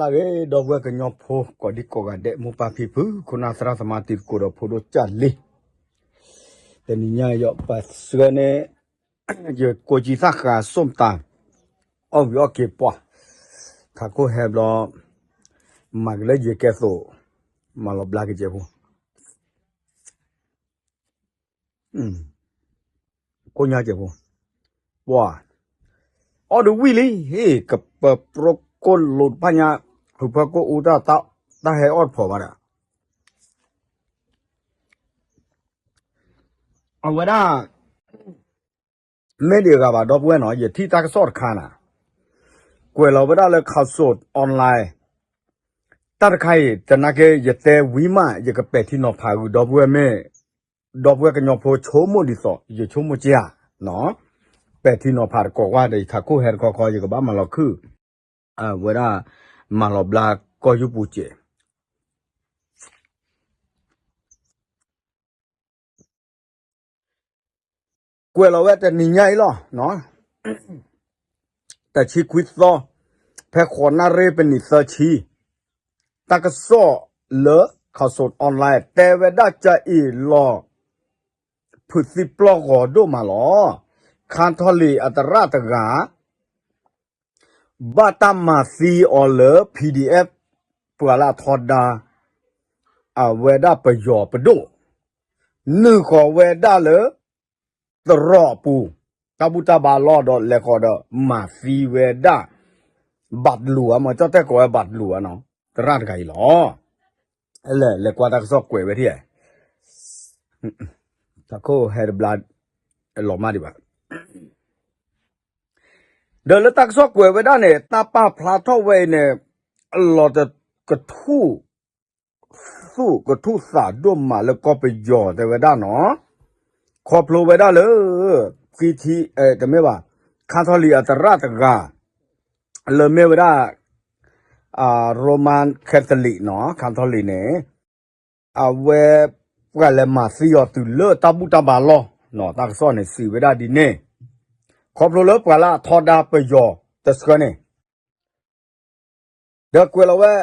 အဂ့ၤ ဒီပုၢ်ဝဲၢ်ကညီဖိ ကိးဒံကိးဂၤဒဲး မိၢ်ပၢ်ဖံဖု ခိၣ်နၢ်သရၣ်သမါတံၤသကိးဒီးဖိဒိၣ်ကၢ်လံၤ, တနံၤညါယပာ်ဆှၢန့ၣ် ယကိးကံသၣ်ဃာ်စိၣ်တၢ် အီၣ်ဝံၤအီၣ်က့ၤပှၢ်, ထးခိၣ်ဟဲဘျီ မၤကလၢယကဲသိး မၤလီၤဘျါကစဲးဖိ ကိၣ်ညါကဲးဖိ, ပှၢ်, အီၣ်ဒုးဝံၣ်လံ ဟ့ၣ် ကပၢၤပြိကိၣ်လိတဖၣ်ညါ, ဟုးဖၢကိၣ်အူတၢ် တၢ်ဟဲအီၣ်တဖိးဘၣ်ဒီး အဝဲဒၣ် မ့ၢ်ဒံးအဂၤဘၣ် ဒီပုၢ်ဝဲၢ်နီၤ, ယထံၣ်တၢ်ကစီၣ်တခါနၤ, ကွဲးလီၤဝဲဒၣ်လၢ Khaosod Online, တၢ်တခါအံၤ တနာ်က့ ယတဲဝံၤမး ယကပဲာ်ထံနီၤဖးဂုာ် ဒီပုၢ်ဝဲၢ်မ့ၢ် ဒီပုၢ်ဝဲၢ်ကညီဖိဆိကမိၣ်ဒ်သိး ယဆိကမိၣ်က့ဧါ, ပဲာ်ထံနီၤဖးတကိးကွၢ်ဒီး ယထးခိၣ်ဟဲတခီခီ ယကဘၣ်မၤလီၤခုၣ်, အဝဲဒၣ် မၤလီၤဘျါကီၢ်ယူၢ်ပူၤစဲး ကွဲးလီၤဝဲတနံၤညါအံၤလီၤ, တဆံခွံသီ, ဖဲဃိးနၣ်ရံၣ်ပနံးသၢဆံ, တၢ်ကစီၣ်လၢ Khaosod Online တဲဝဲဒၣ်ကအံၤလီၤ, ဖုးသံပျီၢ်ဂီၤဒိၣ်မးလီၤ, ခါထီလံၤအသရၣ်တဂၤ ဘၣ်တၢ်မၤသံအီၤလၢ PDF ပှၤလၢအထီဒါ အဝဲဒၣ်ပယီၤပဒိၣ်, နုာ်ဃီၤဝဲဒၣ်လၢ သရိာ်အပူၤ, တၢ်ဘူၣ်တၢ်ဘါလီၢ်ဒီးလဲၤဃီၤဒီးမၤသံဝဲဒၣ် ဘၣ်တလူၤဧါ, မ့ၢ်ကၠီၣ်တဲၣ်ကိးဝဲဘၣ်တလူၤဧါနီၤ, သရၣ်တဂၤအံၤလီၤ, လဲၤကွၢ်တၢ်ကစီၣ်ကွဲးဝဲထံၣ်, တၢ်ခိၣ်ဟဲတဘျါ လီၤမၢ်ဒံးဘၣ် ဒီးလၢတၢ်ကစီၣ်ကွဲးဝဲဒၣ်န့ၣ် တၢ်ပာ်ဖျါထီၣ်ဝဲအံၤန့ၣ် လီၤတကထူၣ်သူၣ်ကထူၣ်သးဒိၣ်မးလၢကီၢ်ပယီၤတဲဝဲဒၣ်နီၤ, ခီဖျိဝဲဒၣ်လၢ ခံထံ တမ့ၢ်ဘၣ်, ခါထီလံၤအသရၣ်တဂၤ လၢမ့ၢ်ဝဲဒၣ် Roman Catholic နီၤ, ခါထီလံၤန့ၣ် အဝဲ ပှၤလဲၤမၤသံအီၤတုၤလၢတၢ်ဘူၣ်တၢ်ဘါလီၢ်နီၤ, တၢ်ကစီၣ်န့ၣ်စံးဝဲဒၣ်ဒ်န့ၣ်, ခီဖျိလၢပှၤလၢအထီဒါပယီၤတဆှၢန့ၣ် ဒီးကွဲးလီၤဝဲ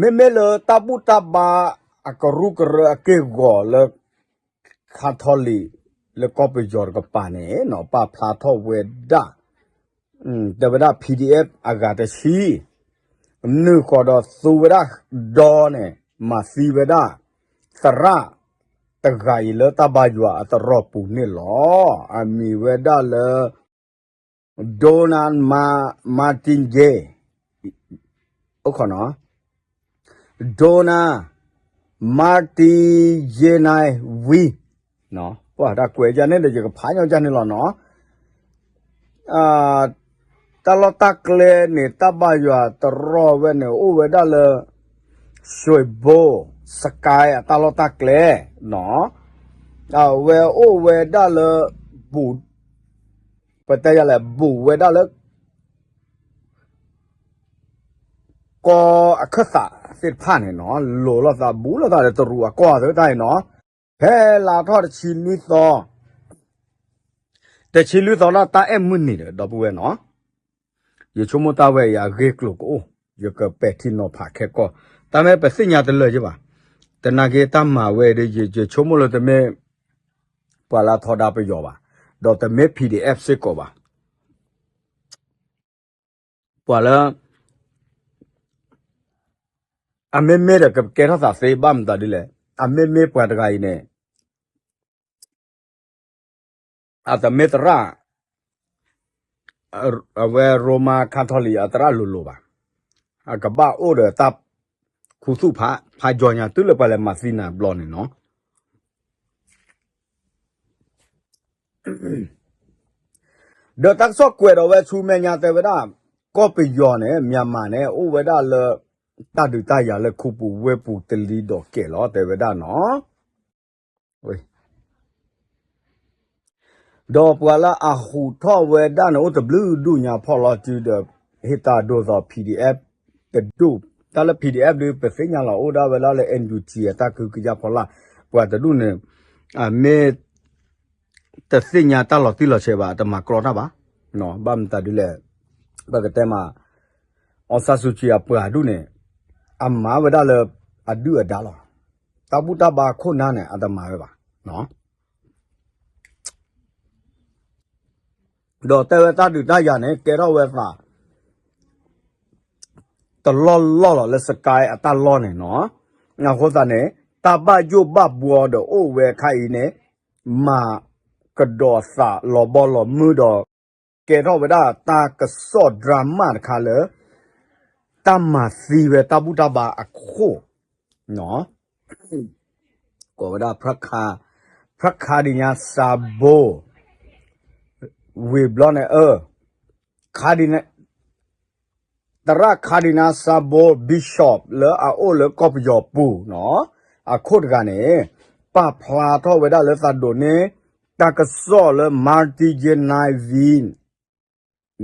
မ့မ့ၢ်လၢတၢ်ဘူၣ်တၢ်ဘါအကရူၢ်ကရၢအက့ၢ်အဂီၤလၢ ခါထီလံၤ လၢကီၢ်ပယီၤတကပၤန့ၣ်နီၤ ပာ်ဖျါထီၣ်ဝဲဒၣ် တဲဝဲဒၣ် PDF အဂၤတဆံ နုာ်ဃီၤဒီးသူဝဲဒၣ်ဒီန့ၣ် မၤသံဝဲဒၣ် သရၣ်တဂၤအံၤလၢတၢ်ဘါယွၤအသရိာ်ပူၤန့ၣ်လီၤ. အမံၤဝဲဒၣ်လၢ Dona Martin Ye အိၣ်ခိးနီၤ Dona Martin Ye Nai Win ပှၤတၢ်ကွဲးယၤန့ၣ်ဒီး ယကဖးညီယၤန့ၣ်လီၤနီၤ. တၢ်လီၢ်တၢ်ကျဲန့ၣ် တၢ်ဘါယွၤတရီဝဲန့ၣ် အိၣ်ဝဲဒၣ်လၢ ရွှေဘို စကဲ အတၢ်လီၢ်တၢ်ကျဲနီၤ. အဝဲအိၣ်ဝဲဒၣ်လၢ ဘူး ပတဲယၤလဲၣ် ဘူးဝဲဒၣ်လၢ ကီၢ်အခၢၣ်သးသ့ၣ်တဖၣ်န့ၣ်နီၤ လိၤလိာ်သးဘူးလိာ်သးဒီးတရူးအကီၢ်သ့ၣ်တဖၣ်အံၤနီၤ. ဖဲလါထီၣ်တဆံလွံၢ်သီ တဆံလွံၢ်သီလၢတၢ်အဲၣ်မုၢ်နံၤဒီး ဒီပုၢ်ဝဲၢ်နီၤ, ယဆိကမိၣ်တၢ်ဝဲအံၤအဂ့ၢ်ကျိၤကအိၣ်, ယကပဲာ်ထံနီၤဖးခဲကီၢ်, တၢ်မ့ၢ်ပသ့ၣ်ညါတလၢာ်ယဘၣ်. တနာ်က့တၢ်မၤဝဲဒီး ယဆိကမိၣ်လၢတမ့ၢ် ပှၤလၢအထီဒါပယီၤဘၣ်, ဒီးတမ့ၢ် PDF စ့ၢ်ကီးဘၣ်. ပှၤလၢ အမ့မ့ၢ်ဒီးကကဲထီၣ်သးသ့ဘၣ်မတၤဒ်လဲၣ်, အမ့မ့ၢ်ပှၤတဂၤအံၤန့ၣ် အတမ့ၢ်သရၣ် အဝဲ Roman Catholic အသရၣ်လိၤလိၤဘၣ်. အကဘၣ်အိၣ်ဒီးတၢ်ခူသူၣ်ဖး ဖးယီၤညါ တုၤလၢပှၤလဲၤမၤသံနၤဘျီန့ၣ်နီၤ. ဒီးတၢ်ကစီၣ်ကွဲးဒီးဝဲဆူမဲာ်ညါတဲဝဲဒၣ် ကီၢ်ပယီၤန့ၣ် မြန်မာန့ၣ် အိၣ်ဝဲဒၣ်လၢ တၢ်ဒုးတၢ်ယၤလၢခူပူၤဝ့ၢ်ပူၤတလံၤဒီးကဲးလီၤ တဲဝဲဒၣ်နီၤ. ဒီးပှၤလၢအဟူးထီၣ်ဝဲဒၣ်န့ၣ် အိၣ်တဘျုးဒူၣ်ညါဖီၣ်လီၤစုဒီး ဟ့ၣ်တၢ်ဒိၣ်သိး PDF တဒူၣ်, တၢ်လၢ PDF ဒုး ပသ့ၣ်ညါလီၤအိၣ်ဒၣ်ဝဲဒၣ်လၢ NUG အတၢ်ကဟုကယာ်ဖီလာ်, ပှၤတဒူၣ်န့ၣ် မ့ၢ် တသ့ၣ်ညါတၢ်လီၤတံၢ်လီၤဆဲးဘၣ် တမၤကြီတၢ်ဘၣ်, ဘၣ်မတၤဒ်လဲၣ်, ပကတဲမး အောင်ဆန်းစုကြည် အပှၤဒူၣ်န့ၣ် အမၤဝဲဒၣ်လၢအဒုၣ်အဒါလီၤ. တၢ်ဘူၣ်တၢ်ဘါခိၣ်နၢ်န့ၣ် အတမၤဝဲဘၣ်. ဒီးတဲဝဲတၢ်ဒုးတၢ်ယၤန့ၣ် ကဲထီၣ်ဝဲသး တလီၢ်လီၢ်လီၤလၢ Sky အတၢ်လီၢ်န့ၣ်နီၤ. အဃိသတးန့ၣ် တၢ်ဘၣ်ယိၣ်ဘၣ်ဘှီဒီးအိၣ်ဝဲခါအံၤန့ၣ် မၤကဒီးသးလီၤဘီလီၤမုၢ်ဒီး ကဲထီၣ်ဝဲဒၣ်တၢ်ကစီၣ် drama တခါလၢ တၢ်မၤသံဝဲတၢ်ဘူၣ်တၢ်ဘါအခိၣ် ကိးဝဲဒၣ် ဖျါခါဒံညါစါဘိ ဝံၤဘျီန့ၣ် သရၣ်ခါဒံညါစါဘိ Bishop လၢအအိၣ်လၢကီၢ်ပယီၤပူၤနီၤ အခိၣ်တဂၤန့ၣ် ပာ်ဖျါထီၣ်ဝဲဒၣ်လၢသးဒိးန့ၢ် တၢ်ကစီၣ်လၢ Martyrs' Vineyard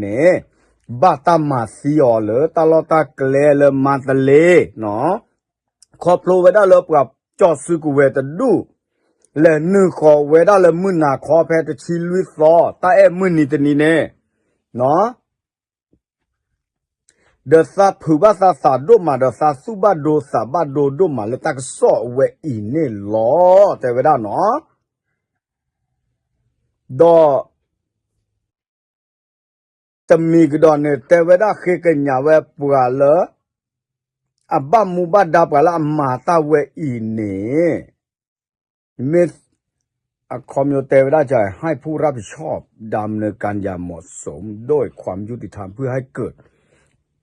န့ၣ် ဘၣ်တၢ်မၤသံအီၤလၢတၢ်လီၢ်တၢ်ကျဲလၢမါတလ့နီၤ ခီဖျိဝဲဒၣ်လၢပှၤကၠီၤစုကဝဲၤတဒူၣ် လဲၤနုာ်ဃီၤဝဲဒၣ်လၢမုၢ်နၤခီဖဲတဆံလွံၢ်သီ တၢ်အဲၣ်မုၢ်နံၤတနံၤန့ၣ် ဒီးသးဖုးဘၣ်သးသးဒိၣ်မး ဒီးသးသူၣ်ဘၣ်ဒိသးဘၣ်ဒိဒိၣ်မးလၢတၢ်ကစီၣ်အဝဲအံၤန့ၣ်လီၤ တဲဝဲဒၣ်နီၤ. ဒီး တမံၤကဒီးန့ၣ် တဲဝဲဒၣ်ဃ့ကညးဝဲပှၤလၢ အဘၣ်မူဘၣ်ဒါပှၤလၢအမၤတၢ်ဝဲအံၤန့ၣ် မ့ၢ် အခီပညီတဲဝဲဒၣ် จะให้ผู้รับผิดชอบดำเนินการอย่างเหมาะสมด้วยความยุติธรรม เพื่อให้เกิด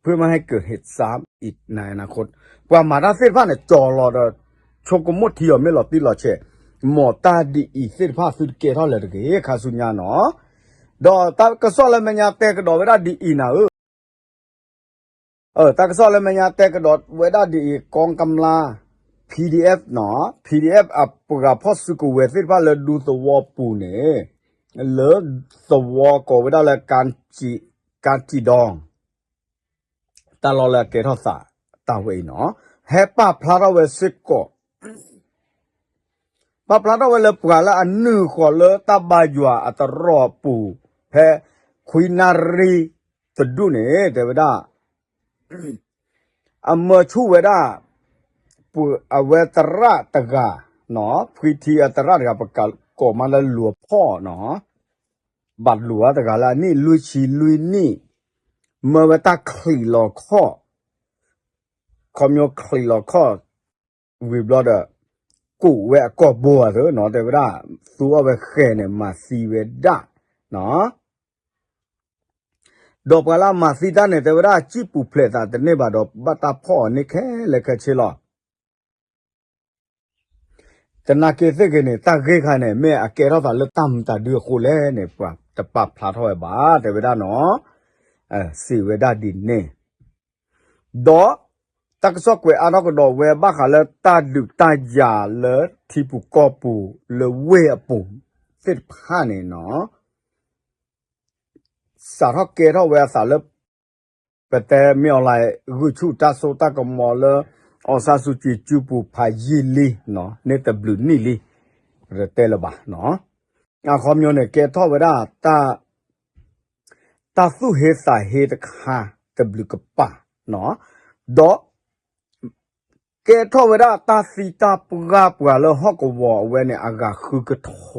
เพื่อไม่ให้เกิดเหตุซ้ำอีกในอนาคต ပှၤမၤတၢ်သ့ၣ်တဖၣ်န့ၣ် ကၠီၤလီၤဒီး ဆိကမိၣ်ထံအီၤမ့ၢ်လီၤတံၢ်လီၤဆဲး မ်တၢ်ဒ်အံၤသ့ၣ်တဖၣ်သုတကဲထီၣ်လၢၤတဂ့ၤ ခါဆူညါနီၤ. ဒီးတၢ်ကစီၣ်လၢမဲာ်ညါတဲကဒီးဝဲဒၣ်ဒ်အံၤနၤဧၢ တၢ်ကစီၣ်လၢမဲာ်ညါတဲကဒီးဝဲဒၣ်ဒ်အံၤ กองกำลัง PDF နီၤ PDF အပှၤဖီၣ်စုကဝဲၤသ့ၣ်တဖၣ်လၢဒူသဝီပူၤန့ၣ် လၢသဝီကိးဝဲဒၣ်လၢ ကၠံၣ်တီၤ တၢ်လီၢ်လၢအကဲထီၣ်သးတၢ်ဝဲအံၤနီၤ ဟဲပာ်ဖျါထီၣ်ဝဲစ့ၢ်ကီး ပာ်ဖျါထီၣ်ဝဲလၢပှၤလၢအနုာ်ဃီၤလၢတၢ်ဘါယွၤအတရီၢ်အပူၤ ဖဲခွံနၣ်ရံၣ်တဒူၣ်န့ၣ် တဲဝဲဒၣ် အမၢဆူၣ်ဝဲဒၣ် အဝဲသရၣ်တဂၤ ဖှံထံအသရၣ်တဂၤ ပကိးမးလၢလူၤဖီၣ်နီၤ ဘၣ်လူၤအတဂၤလၢအနံၣ်လွံၢ်ဆံလွံၢ်နံၣ် မၢဝဲတၢ်ချံးလီၤခီၣ် ခီပညီချံးလီၤခီၣ် ဝံၤဘျီဒီး ကူးဝဲအကိာ်ဘိအသးနီၤ တဲဝဲဒၣ် သူအီၣ်ဝဲဃဲၤန့ၣ် မၤသံဝဲဒၣ်နီၤ ဒီးပှၤလၢအမၤသံတၢ်န့ၣ် တဲဝဲဒၣ် စံၣ်ပူၤဖျဲးသးတန့ၢ်ဘၣ်ဒီး ဘၣ်တၢ်ဖီၣ်အီၤန့ၢ်ခဲလၢာ်ခဲဆ့လီၤ. သနာ်က့သ့ၣ်ဂ့ၤန့ၣ် တၢ်ဂ့ၢ်ခါန့ၣ် မ့ၢ်အကဲထီၣ်သးလၢတၢ်မတၤဒုအဃိလဲၣ်န့ၣ် ပှၤတပာ်ဖျါထီၣ်ဝဲဘၣ် တဲဝဲဒၣ်နီၤ စံးဝဲဒၣ်ဒ်န့ၣ် ဒီး တၢ်ကစီၣ်ကွဲးအါထီၣ်ကဒီးဝဲဘၣ်ဃးလၢတၢ်ဒုးတၢ်ယၤလၢထံပူၤကီၢ်ပူၤလၢဝ့ၢ်အပူၤသ့ၣ်တဖၣ်န့ၣ်နီၤ စးထီၣ်ကဲထီၣ်ဝဲအသးလၢ ပတဲမ့ၢ်အီၤလၢ ဂုာ်ဆူၣ်တၢ်စိတၢ်ကမီၤလၢ အောင်ဆန်းစုကြည် စုပူၤဖးယံာ်လံ န့ၢ်တဘျုးနံၣ်လံ တဲလၢၤဘၣ်နီၤ အခီပညီန့ၣ် ကဲထီၣ်ဝဲဒၣ် တၢ်သူၣ်ဟ့သးဟ့တခါ တဘျုးကပၤနီၤ ဒီး ကဲထီၣ်ဝဲဒၣ်တၢ်သံတၢ်ပှၢ်ပှၤလၢဟီၣ်ကဝီၤအဝဲန့ၣ် အဂၤဃုကထိ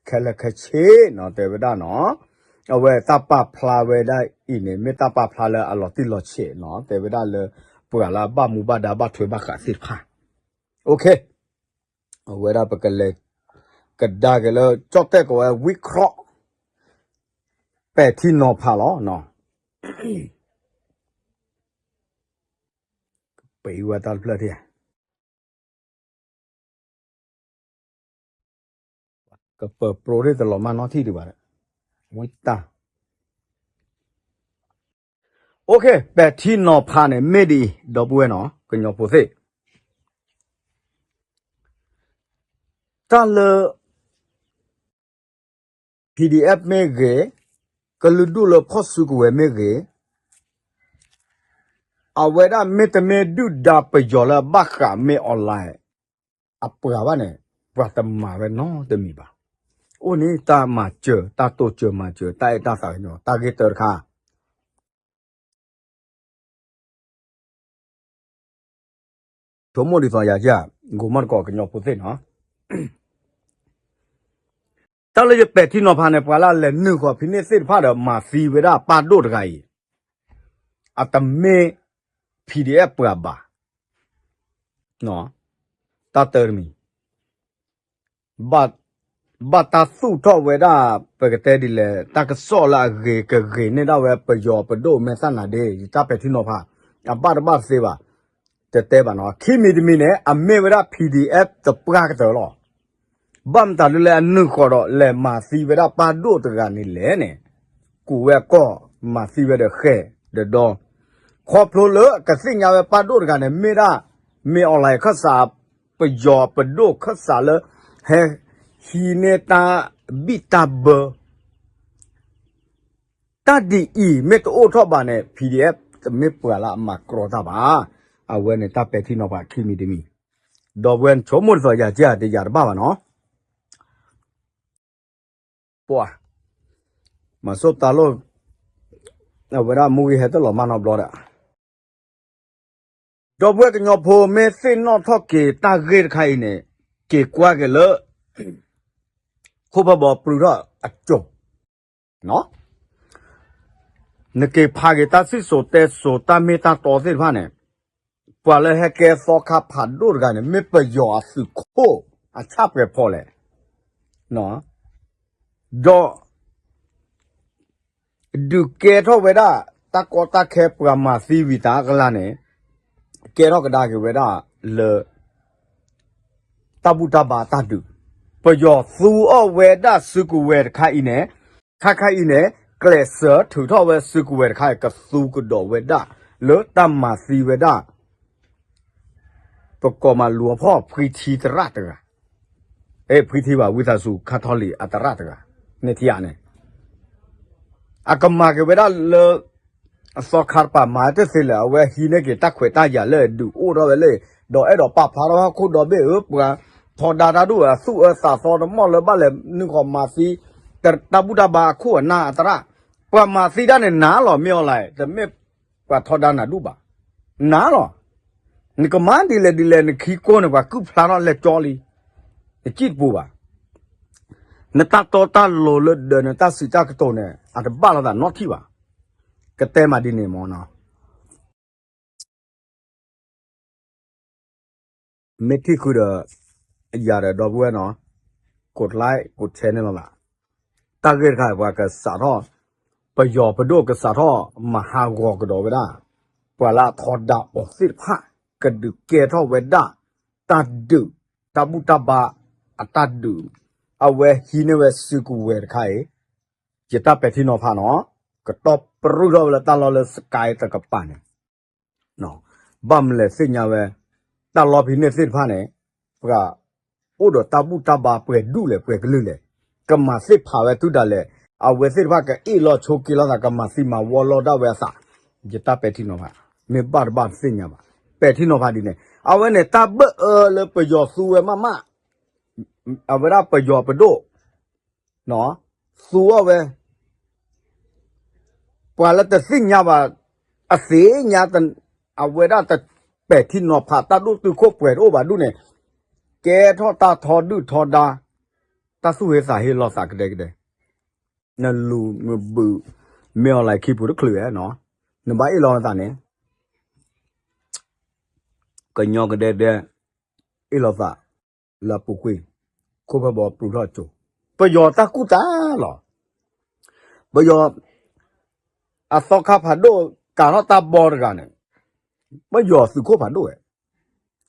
ခဲလၢာ်ခဲဆ့နီၤ တဲဝဲဒၣ်နီၤ အဝဲတၢ်ပာ်ဖျါဝဲဒၣ်အံၤန့ၣ် မ့ၢ်တၢ်ပာ်ဖျါလၢအလီၤတံၢ်လီၤဆဲးနီၤ တဲဝဲဒၣ်လၢ ပှၤလၢအဘၣ်မူဘၣ်ဒါဘၣ်ထွဲဘၣ်ဃးသ့ၣ်တဖၣ် အဝဲဒၣ်ပကလဲၤ ကဒါက့ၤလၢ ကၠီၣ်တဲၣ်ကိးဝဲ ဝံခီၣ် ပဲာ်ထံနီၤဖးလီၤ ပအံၤဝဲတၢ်တဖျၢၣ်ထံၣ် ကပၢၤပြိးဒ်တလီၤမၢ်နီထံၣ်ဒံးဘၣ်ဒီး ဝံတၢ် ပဲာ်ထံနီၤဖးန့ၣ် မ့ၢ်ဒ်အံၤ ဒီပုၢ်ဝဲၢ်နီၤ ကညီဖိသ့ၣ် တၢ်လၢ PDF မ့ၢ်ဂ့ၤ, ကလုာ်ဒူၣ်လၢဖီၣ်စုကဝဲၤမ့ၢ်ဂ့ၤ, အဝဲဒၣ်မ့တမ့ၢ်ဒုၣ်ဒါပယီၤလၢအဘၣ်ဃးမ့ၢ် online အပှၤဘၣ်န့ၣ် ပှၤတမၤဝဲနီတမံၤဘၣ်. အိၣ်န့ၣ်တၢ်မၤစၢၤ, တၢ်တိစၢၤမၤစၢၤ, တၢ်အဲၣ်တၢ်သးကညီၤ, တၢ်ဂ့ၢ်တၢတခါ ဆိကမိၣ်ဒ်သိးယၤကၢ်, ဂိၤမီၣ်တကိးကညီဖိသ့ၣ်နီၤ, တၢ်လၢယပဲာ်ထံနီၤဖးန့ၣ် ပှၤလၢအလဲၤနုာ်ဃီၤဖဲန့ၣ်သ့ၣ်တဖၣ်ဒီး မၤသံဝဲဒၣ်ပၢ်ဒိၣ်တဂၤအံၤ, အတမ့ၢ် P D F ပှၤဘၣ်, တၢ်တၢတမံၤ ဘၣ်တၢ်သူၣ်ထီၣ်ဝဲဒၣ် ပကတဲဒ်လဲၣ် တၢ်ကစီၣ်လၢအဂ့ၤကဂ့ၤန့ၢ်ဒၣ်ဝဲပယီၤပဒိၣ်မဲာ်သၣ်နၤဒ့ ယတၢ်ပဲာ်ထံနီၤဖး, အဘၣ်တဘၣ်တသ့ဘၣ်, တတဲဘၣ်နီၤ. ခံမံၤတမံၤန့ၣ် အမ့ၢ်ဝဲဒၣ် P D F တပှၢ်ကတၢၢ်လီၤ. ဘၣ်မတၤဒ်လဲၣ်အနုာ်ဃီၤဒီးလဲၤမၤသံဝဲဒၣ်ပၢ်ဒိၣ်တဂၤန့ၣ်လဲၣ်န့ၣ်, ကူးဝဲအကီၢ် မၤသံဝဲဒီးဃဲၣ်ဒီးဒီ, ခီဖျိလၢကသ့ၣ်ညါဝဲပၢ်ဒိၣ်တဂၤန့ၣ် မ့ၢ်ဒၣ် မ့ၢ် online ခၢၣ်စး ပယီၤပဒိၣ်ခၢၣ်စးလၢ ဟဲဟံးန့ၢ်တၢ်ဘံၣ်တၢ်ဘၢ တၢ်ဒ်အံၤမ့ၢ်တအိၣ်ထီၣ်ဘၣ်န့ၣ် P D F တမ့ၢ်ပှၤလၢအမၤကြီတၢ်ဘၣ်. အဝဲန့ၣ်တၢ်ပဲာ်ထံနီၤဖးခံမံၤတမံၤ, ဒီပုၢ်ဝဲၢ်ဆိကမိၣ်ဒ်သိးယၤကၢ်တယၤတဘၣ်ဘၣ်နီၤ. ပှၤ မၤစိၢ်တၢ်လိၣ် အဝဲဒၣ်မူဂ့ၤဟဲတလီၤမၢ်နီတဘျီဒီး ဒီပုၢ်ဝဲၢ်ကညီဖိမ့ၢ်သ့ၣ်နီၣ်ထီၣ်က့ၤတၢ်ဂ့ၢ်တခါအံၤန့ၣ် က့ၤကွၢ်က့ၤလၢ ခိၣ်ဖၢဘီပြူထီၣ်အစိၤ, နက့ၤဖးက့ၤတၢ်စံၣ်စိၤတဲစိၤတၢ်မ့ၢ်တၢ်တီသ့ၣ်တဖၣ်န့ၣ်, ပှၤလၢဟဲကဲသီခါဖးဒိၣ်တဂၤန့ၣ် မ့ၢ်ပယီၤအသုးခိၣ်အဆၣ်ပှဲၤဖီလဲၣ်, ဒီး ဒုးကဲထီၣ်ဝဲဒၣ် တၢ်ကီတၢ်ခဲပှၤမၤသံဝံၤတၢ်အကလါန့ၣ်, ကဲထီၣ်ကဒါက့ၤဝဲဒၣ်လၢ တၢ်ဘူၣ်တၢ်ဘါတၢ်ဒုး, ပယီၤသူအီၣ်ဝဲဒၣ်စုကဝဲၤတခါအံၤန့ၣ်, ခါခါအံၤန့ၣ် ကျဲးစၢးထုးထီၣ်ဝဲစုကဝဲၤတခါအံၤ ကသူကဒီးဝဲဒၣ် လၢတၢ်မၤသံဝဲဒၣ် ပကိးမးလူၤအဖီၣ်ဖှံထံသရၣ်တဂၤ, အဲ ဖှံထံဘၣ် ဝံသးစူၤ ခါထီလံအသရၣ်တဂၤ, န့ၣ်ထံဧါန့ၣ် အကမၤက့ၤဝဲဒၣ်လၢ အသီခါတပၤမၤတသ့လၢၤ အဝဲဟံးန့ၢ်က့ၤတၢ်ခွဲးတၢ်ယာ်လၢဒုးအိၣ်ထီၣ်ဝဲလၢ ဒီးအဲၣ်ဒိးပာ်ဖျါထီၣ်ဟီၣ်ခိၣ်ဒီဘ့ၣ်ဧၢ ပှၤထီဒါတၢ်ဒိၣ် အသူၣ်အၢသးသီတမီၢ်လၢဘၣ်လဲၤနုာ်ဃီၤမၤသံ တၢ်ဘူၣ်တၢ်ဘါအခိၣ်အနၢ်အသရၣ်, ပှၤမၤသံဒၣ်န့ၣ်နၤလီၤ မ့ၢ်အီၤလဲၣ် တမ့ၢ်ပှၤထီဒါနၤဒူၣ်ဘၣ်, နၤလီၤ, နကမၤဒ်လဲၣ်ဒ်လဲၣ် နခံကိၢ်န့ၣ် ပှၤကုၢ်ဖျါထီၣ်လဲၤကၠီလံ, နစံၣ်တပူၤဘၣ် နတၢ်တီတၢ်လိၤလၢဒၢး နတၢ်စံးတၢ်ကတိၤန့ၣ် အတဘၣ်လိာ်သးနီတထံၣ်ဘၣ်. ကတဲမးဒ်န့ၣ်မ့ၢ်နီၤ, မ့ၢ်ထံၣ်ဃုာ်ဒီး ယၤဒီးဒီပုၢ်ဝဲၢ်နီၤ, ကိး like ကိး share န့ၣ်လီၤဘၣ်. တၢ်ဂ့ၢ်တခါ ပှၤကစးထီၣ်, ပယီၤပဒိၣ်ကစးထီၣ်မၤဟးဂီၤကဒီးဝဲဒၣ် ပှၤလၢအထီဒါအီၤသ့ၣ်တဖၣ် ကဒုးကဲထီၣ်ဝဲဒၣ် တၢ်ဒုး တၢ်ဘူၣ်တၢ်ဘါ အတၢ်ဒုး အဝဲဟံးန့ၢ်ဝဲစုကဝဲၤတခါအံၤ ယတၢ်ပဲာ်ထံနီၤဖးနီၤ, ကတီၢ်ပြူၢ်ထီၣ်ဝဲလၢတၢ်လီၢ်လၢ Sky တကပၤန့ၣ်, ဘၣ်မနုၤလဲၣ်သ့ၣ်ညါဝဲ တၢ်လီၢ်ဖဲန့ၣ်သ့ၣ်တဖၣ်န့ၣ် ပှၤအိၣ်ဒီးတၢ်ဘူၣ်တၢ်ဘါပှဲၤဒူၣ်လဲၣ် ပှဲၤကလုာ်လဲၣ်, ကမၤသ့ၣ်ဖးဝဲတုၤဒၣ်လဲာ်, အဝဲသ့ၣ်တဖၣ်ကအ့ၣ်လိာ်ဆိးက့လိာ်သး ကမၤသံမၤဝီလိာ်ဒၣ်ဝဲအသး, ယတၢ်ပဲာ်ထံနီၤဖး, မ့ၢ်ဘၣ်တဘၣ်တသ့ၣ်ညါဘၣ်, ပဲာ်ထံနီၤဖးဒ်န့ၣ်, အဝဲန့ၣ်တၢ်ဘၢၣ်အၢလၢပယီၤသူဝဲမးမး, အဝဲဒၣ်ပယီၤပဒိၣ် သူအီၤဝဲ, ပှၤလၢတသ့ၣ်ညါဘၣ်, အသ့ၣ်ညါ, အဝဲဒၣ်တပဲာ်ထံနီၤဖးတၢ်ဒိၣ်တုာ်ခိၣ်ပှဲၤတအိၣ်ဘၣ်ဒူၣ်န့ၣ်, ကဲထီၣ်တၢ်ထီဒုၣ်ထီဒါ, တၢ်သူၣ်ဟ့သးဟ့လိာ်သးကဒဲကဒဲ, နလူၤနဘုး, မ့ၢ်အီၤလဲၤခံပူၤတချုးဧါနီၤ, နဘၣ်အ့ၣ်လိာ်သးန့ၣ် ကညီကဒဲကဒဲ, အ့ၣ်လိာ်သး, လၢအပူၤကွံာ်, ခိၣ်ဖၢဘီပြူထီၣ်စိၤ, ပယီၤတၢ်ကူၣ်တၢ်လီၤ, ပယီၤ, အသီခါဖးဒိၣ်ကၤထီၣ်တၢ်ဘီတဂၤန့ၣ်, ပယီၤသုးခိၣ်ဖးဒိၣ်ဝဲ,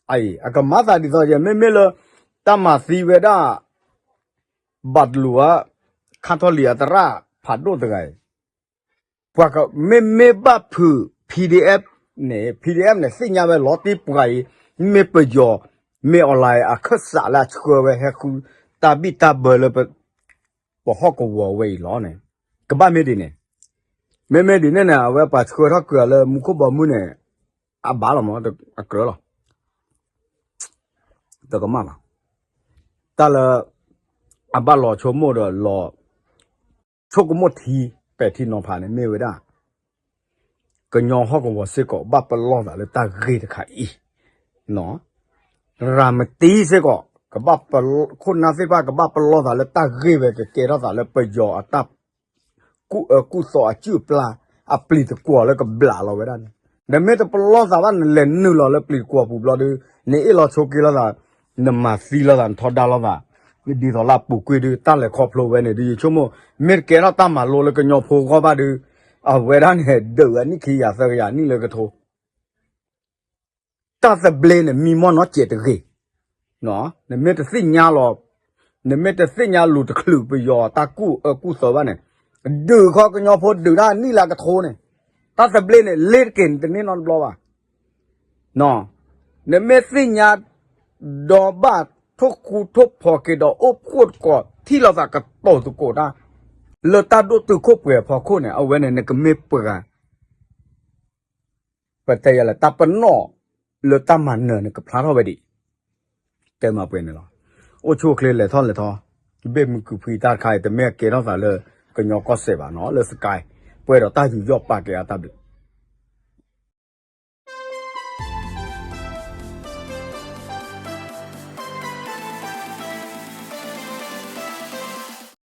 အအံၤ အကမၤသးဒ်သိးယဲ မ့မ့ၢ်လၢ တၢ်မၤသံဝဲဒၣ် ဘၣ်တလူၤဧါ, ခါထီလံအသရၣ်ဖးဒိၣ်တဂၤအံၤ, ပှၤကမ့မ့ၢ်ဘၣ်ဖုး P D F န့ၣ် P D F န့ၣ် သ့ၣ်ညါဝဲလီၤတံၢ်ပှၤအံၤ, မ့ၢ်ပယီၤ, မ့ၢ်အီၤလဲၤအခၢၣ်စးလၢအဆှၢဝဲဟဲဃုတၢ်ဘံၣ်တၢ်ဘၢလၢ ပဟီၣ်ကဝီၤဝဲအံၤလီၤန့ၣ်, ကဘၣ်မ့ၢ်ဒ်န့ၣ်, မ့မ့ၢ်ဒ်န့ၣ်န့ၣ် အဝဲပှၤဆှၢထီၣ်ကြၢးလၢမူခိၣ်ဘီမုၢ်န့ၣ်, အဘၣ်လီၤမး, အကြၢးလီၤ တကမၣ်ဘၣ်, တၢ်လၢ အဘၣ်လီၤဆိကမိၣ်ဒီးလီၤ, ဆိကမိၣ်ထံ ပဲာ်ထံနီၤဖးန့ၣ်မ့ၢ်ဝဲဒၣ်, ကညီဟီၣ်ကဝီၤစ့ၢ်ကီး ဘၣ်ပလီၢ်သးလၢတၢ်ဂ့ၢ်တခါအံၤ, နီၤ ရၤမတံစ့ၢ်ကီး ကဘၣ်ပ ခိၣ်နၢ်သ့ၣ်တဖၣ်ကဘၣ်ပလီၢ်သးလၢတၢ်ဂ့ၢ်ဝဲ ကကဲထီၣ်သးလၢပယီၤအတၢ် ကူၣ်အၢကူၣ်သီအစုၣ်အပျၢ် အပျံၤသကွီၤလၢကဘျးလီၤဝဲဒၣ်န့ၣ်, နမ့ၢ်တပလီၢ်သးဘၣ် နလဲၤနုာ်လီၤလၢပျံၤသကွီၤပူၤဘျီဒုး နအ့ၣ်လိာ်ဆိးက့လိာ်သး, နမၤသံလိာ်သး နထီဒါလိာ်သး, ဒ်သိးလၢအပူၤကွံာ်ဒုး တၢ်လဲၤခီဖျိဝဲန့ၣ်ဒုး ယဆိကမိၣ် မ့ၢ်တကဲထီၣ်တၢ်မၤလိလၢကညီဖိအဂီၢ်ဘၣ်ဒုး အဝဲဒၣ်န့ၣ် ဒုးဝဲနံၣ်ခံကယၤသၢကယၤနံၣ်လၢကထိ တၢ်သဘျ့န့ၣ် မံမီၢ်နီတစဲးတဂ့ၤ. နမ့ၢ်တသ့ၣ်ညါလီၤ, နမ့ၢ်တသ့ၣ်ညါလူၤတချုးပယီၤတၢ်ကူၣ်အၢကူၣ်သီဘၣ်န့ၣ်, ဒုးခီကညီဖိဒုးတၢ်နံၣ်လၢကထိန့ၣ်, တၢ်သဘျ့န့ၣ် လ့တက့ၤနတန့ၢ်နီတဘျီဘၣ်. နမ့ၢ်သ့ၣ်ညါ ဒီးဘၣ်ထိၣ်ဃူထိၣ်ဖိးက့ၤဒီးအိၣ်ဖှိၣ်သကိး ထံၣ်လိာ်သးကတိၤသကိးတၢ် လၢတၢ်ဒိၣ်တုာ်ခိၣ်ပှဲၤအဖီခိၣ်န့ၣ် အဝဲန့ၣ် နကမ့ၢ်ပှၤ ပတဲယၤလဲၣ် တၢ်ပနီၣ်လၢတၢ်မၤနၢၤန့ၣ် ကဖျါထီၣ်ဝဲဒံး, တဲမၤပှဲၤန့ၣ်လီၤ. အိၣ်ဆူၣ်အိၣ်ချ့လဲၤထီၣ်လဲၤထီ, ဘ့ၣ်မုၢ်ကုၢ်ဖှံတၢ်တခါအံၤ တမ့ၢ်ကဲထီၣ်သးလၢ ကညီကီၢ်စဲၣ်ဘၣ်နီၤ လၢ Sky ပှဲၤဒီးတၢ်ယူးယီၣ်ပာ်ကဲအတၢ်ဘျုး